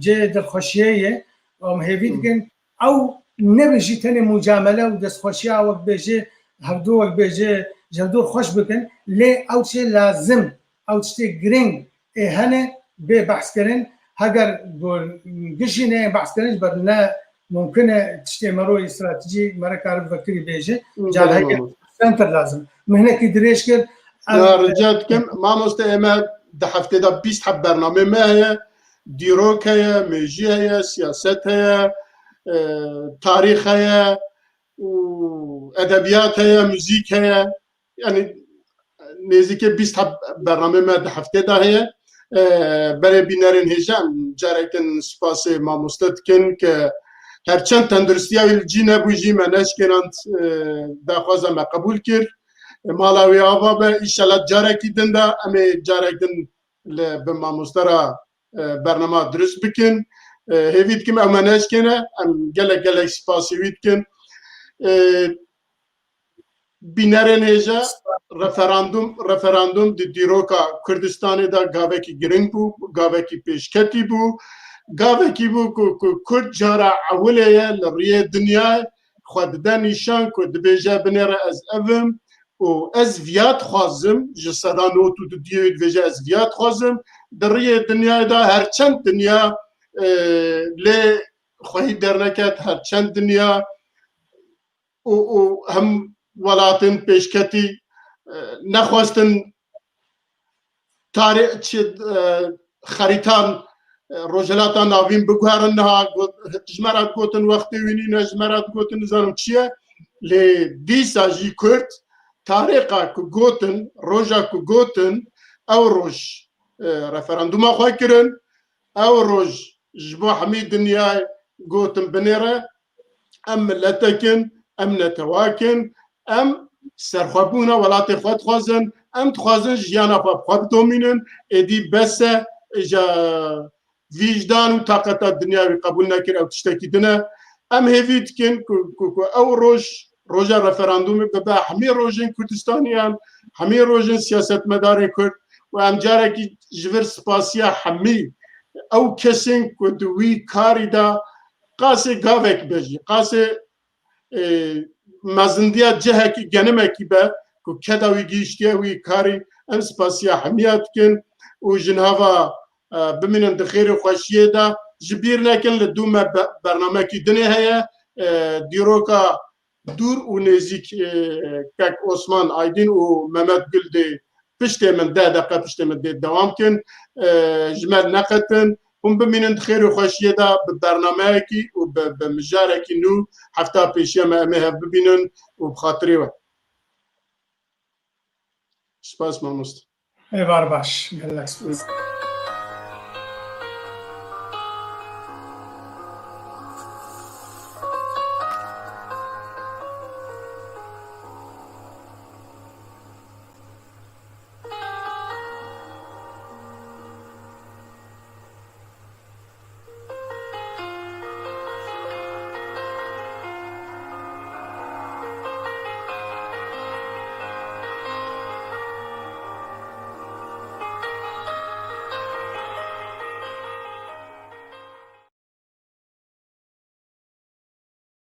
cê dilxweşiyê ye, em hêvî dikin, ew nebe jî tenê mucamele û destxweşiya wek bêje, hevdû wek bêje, ji hevdû xweş bikin, lê ew tiştê lazim, ew tiştê girîng ê hene bê behs kirin. Heger gu-, gişî neyên behs kirin, ji ber ne mumkin e tiştê mero yê stratejî mere karibe vekirî bêje. Hı, car belê heke mamoste. Center lazim. Mihnekî dirêj kir. Ya, rica dikim, mamoste, ême di heftê de bîst heb bernamê me heye. Dîrok heye, mêjî heye, siyaset heye, e, tarîx heye û edebiyat heye, muzîk heye. Yani nêzîkê bîst heb bernamê me di heftê de heye. E, berê bînerên hêja, em carekin spasê mamoste dikin ke her çend tenduristiya wî li cî nebû jî me neşkênand, e, daxwaza me qebûl kir. E, mala wî ava be, înşallah carekî din de em ê carek din li bi mamoste re, e, bernama dirust bikin. E, hêvî dikim ew me neşkêne, em gelek gelek spasî wî dikin. E, Bînerên hêja, referandum, referandum di dîroka Kurdistanê de gavekî giring bû, gavekî pêşketî bû, gavekî bû ku, ku Kurd cara ewilê ye li riyê dinyayê xwe dide nîşan ku dibêje binêre ez ev im û ez viya dixwazim, ji seda nod û dudiyê wî dibêje ez viya dixwazim, di riyê dinyayê de her çend dinya, e, lê xwehî derneket, her çend dinya û, û hem welatên pêşketî, e, nexwestin tarî-, çi, e, xerîtan, e, Rojhilata Navîn biguherin niha got-, ji me re digotin wextê wî nîne, ji me re digotin nizanim çi ye. Lê dîsa jî Kurd tarîxa ku gotin, roja ku gotin, ew roj, e, referanduma xwe kirin, ew roj ji bo hemî dinyayê gotin binêre, em miletek in, em netewak in, em serxwebûna welatê xwe dixwazin, em dixwazin jiyana xwe bi xwe bidomînin, êdî bes e, îja vîjdan û taqeta dinya wî qebûl nekir, ew tiştekî din e. Em hêvî dikin ku, ku, ku ew roj, roja referandumê bibe hemî rojên Kurdistaniyan, hemî rojên siyasetmedarên Kurd û em carekî ji vir spasiya hemî ew kesên ku di wî karî de qasê gavek be jî, qasê, e, mezindiya cihekî genimekî be ku keda wî gihiştiye wî karî, em spasiya hemiya dikin û ji niha ve, e, bimînin di xêr û xweşiyê de. Ji bîr nekin li dû me be-, bernamekî dinê heye, e, dîroka dûr û nêzîk, e, kek Osman Aydin û Mehmet Gul dê piştê min, deh deqe piştê min dê dewam kin. E, ji me neqetin, Hûn bimînin di xêr û xweşiyê de bi bernameyekî û bi, bi mijarekî nû hefta pêşiya me em ê hev bibînin û bi xatirê we. Spas mamoste. Êvar baş. Gelek spas.